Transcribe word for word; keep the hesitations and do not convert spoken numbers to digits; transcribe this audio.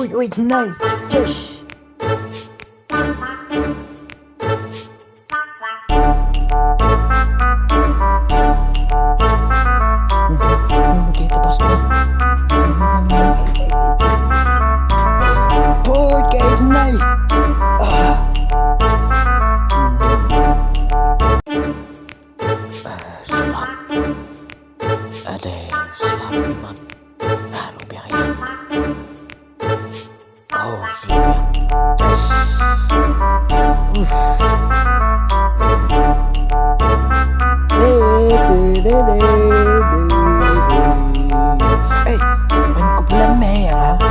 Ui, ui, nai. Chesh. Kita bos na. Boy, kei nai. Ah. Ah, slap. Ade, slap man. Ah, rupiah ya. Oh, slap ya. Yes. Uff. Hey, ban ku blame ya.